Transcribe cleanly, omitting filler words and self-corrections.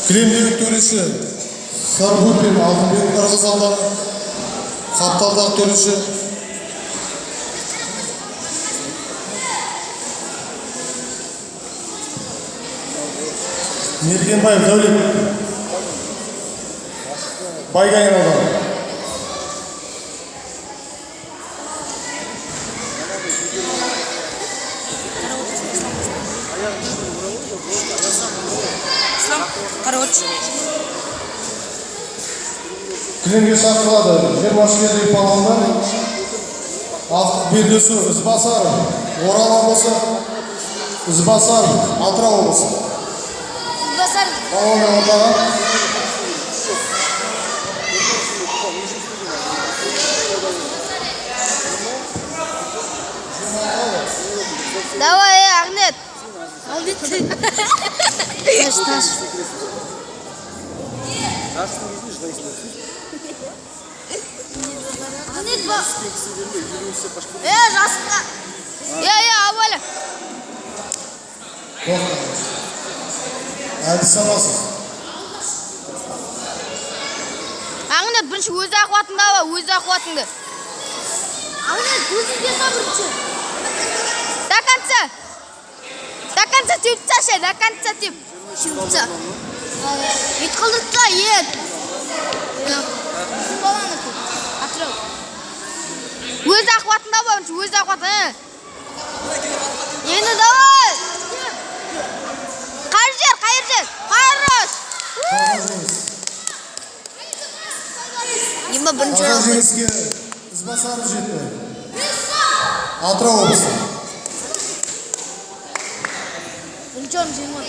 Кілемдегі төреші Саргупин Алтынбек, Ырғыз ауданы. Қапталдағы төреші Мергенбаев Дәулет, Байғанин ауданы. Ислам, короче. Кілемге шақырылады 20 келідегі палуандар. Ақтық белдесу: Ізбасаров, Орал облысы, Ізбасаров, Атырау облысы. Ізбасаров. Палуандар ортаға. Давай, ей, Ахмет. Таш, таш. Жарыстың кезінде жылайсыңдар. Ахмет ба. Елуісі қашып. Е, жасқа. Е, е, абайла. Тоқтаңыз. Әдіс санасыз. Ахмет, бірінші өз ақуатыңды ала, өз ақуатыңды. Ахмет, өзің десе бірінші. До конца. До конца теуіп тасташы, до конца теуіп. Теуіп таста. Ет қылдырып таста, ет. Біздің баланыкі. Атырау. Өз ақуатыңды ала бірінші, өз ақуатын. Енді давай. Қайыр жер, қайыр жер. Хорош. Жалған жеңіс. Ема бірінші Жалған орын. жеңіске Ізбасаров жетті. Атырау облысы. Бірінші орын жеңіп.